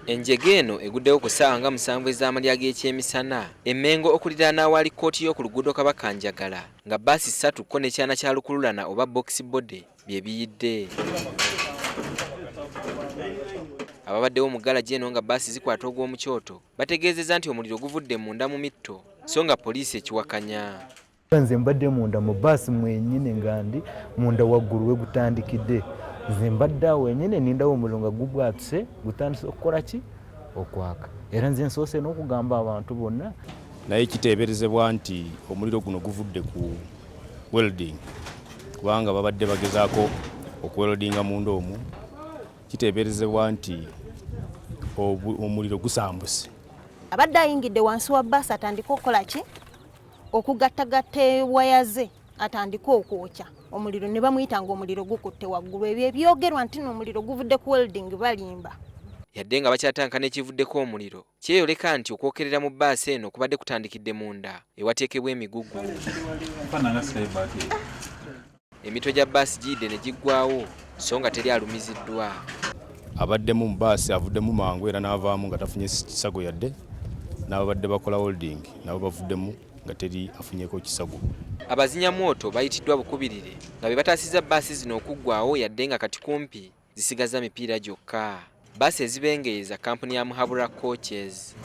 Enjega eno eguddewo ku ssaawa nga 7 ez'amalya g'ekyemisana e Mengo okuliraana awaali kkooti y'oku luguudo Kabakanjagala nga bbaasi ssatu kko n'ekyana kya lukululana oba box body bye biyidde. Ababaddewo mu galagi eno nga bbaasi zikwata ogw'omu kyoto bategeezezza nti omuliro guvudde munda mu mitto so nga poliisi ekiwakanya. Nze mbadde munda mu bbaasi mwenyini nga ndi munda waggulu we gutandikidde. Nze mbadde awo wenyini nindawo omuliro nga gubwatuse gutandise okukola ki? Okwaka. Era nze nsoose n'okugamba abantu bonna. Naye kiteeberezebwa nti omuliro guno guvudde ku welding kubanga babadde bagezaako okuweldinga munda omwo. Kiteeberezebwa nti omuliro gusambuse. Abadde ayingidde wansi wa bbaasi atandike okukola ki? Okugattagatta ewaya ze atandike okwokya omuliro ne bamuyita ng'omuliro gukutte waggulu. Ebyo ebyogerwa nti n'omuliro guvudde ku welding balimba. Yadde nga bakyatankana ekivuddeko omuliro, kyeyoleka nti okwokerera mu bbaasi eno kubadde kutandikidde munda ewateekebwa emigugu. Emitwe gya bbaasi giyidde ne giggwawo so nga teri alumiziddwa. Abaddemu mu bbaasi avuddemu mangu era n'avaamu nga tafunye kisago yadde, n'ababadde bakola holding nabo bavuddemu nga teri afunyeko kisago. Abazinyamwoto bayitiddwa bukubirire nga be bataasizza bbaasi zino okuggwawo yadde nga kati kumpi zisigaza mipiira gyokka. Bbaasi ezibengeye za kkampuni ya Muhabura Coaches.